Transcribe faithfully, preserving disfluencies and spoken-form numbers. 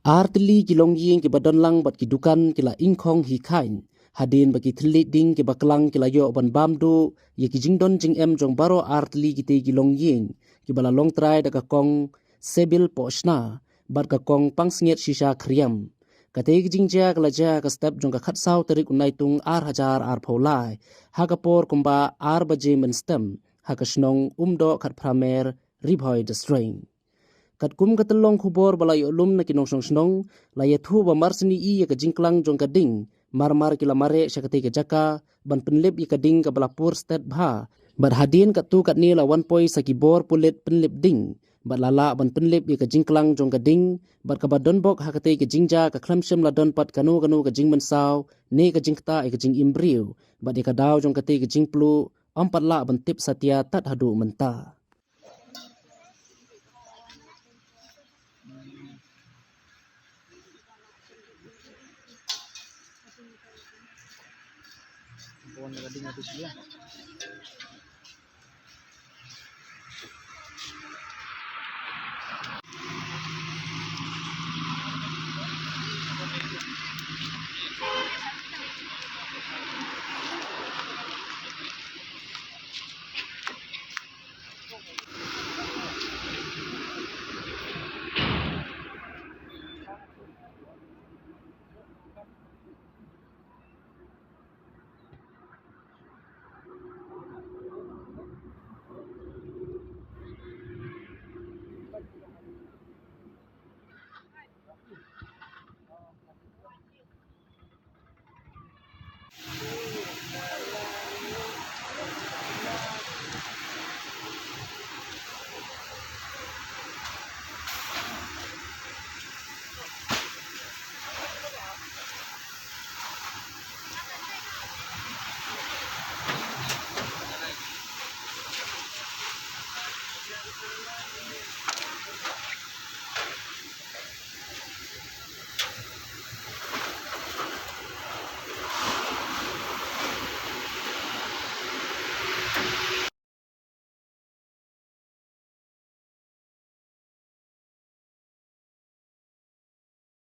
Artylli ki longïing kiba don lang bad ki dukan ki la ingkhong hi khain hadien ba ki thylliej ding kiba klang ki la ïoh ban bam duh ïa ki jingdon jingem jong baroh artylli kitei ki longïing kiba la long trai da ka kong Sebil Pohshna bad ka kong Pangsngiat Shisha Khriam. Katei ka jingjia ka la jia ha ka step jong ka khatsaw tarik u Naitung ar hajar arphew lai ha ka por kumba ar baje mynstep ha ka shnong Umdoh Khatphra Mer, Ri Bhoi District. Katkum ka tyllong khubor ba la ïoh lum na ki nongshong shnong, la ïathuh ba mar snieh ïa ka jingklang jong ka ding, mar mar ki la mareh sha katei ka jaka ban pynlip ïa ka ding kaba la pur stet bha. Bad hadien katto katne la wan poi sa ki bor pulit pynlip ding bad la lah ban pynlip ïa ka jingklang jong ka ding. Bad kaba don bok ha katei ka jingjia ka khlem shym la don pat kano kano ka jingmynsaw ne ka jingktah ïa ka jingim briew. Bad ïa ka daw jong katei ka jingpluh ym pat lah ban tip satia tad haduh mynta.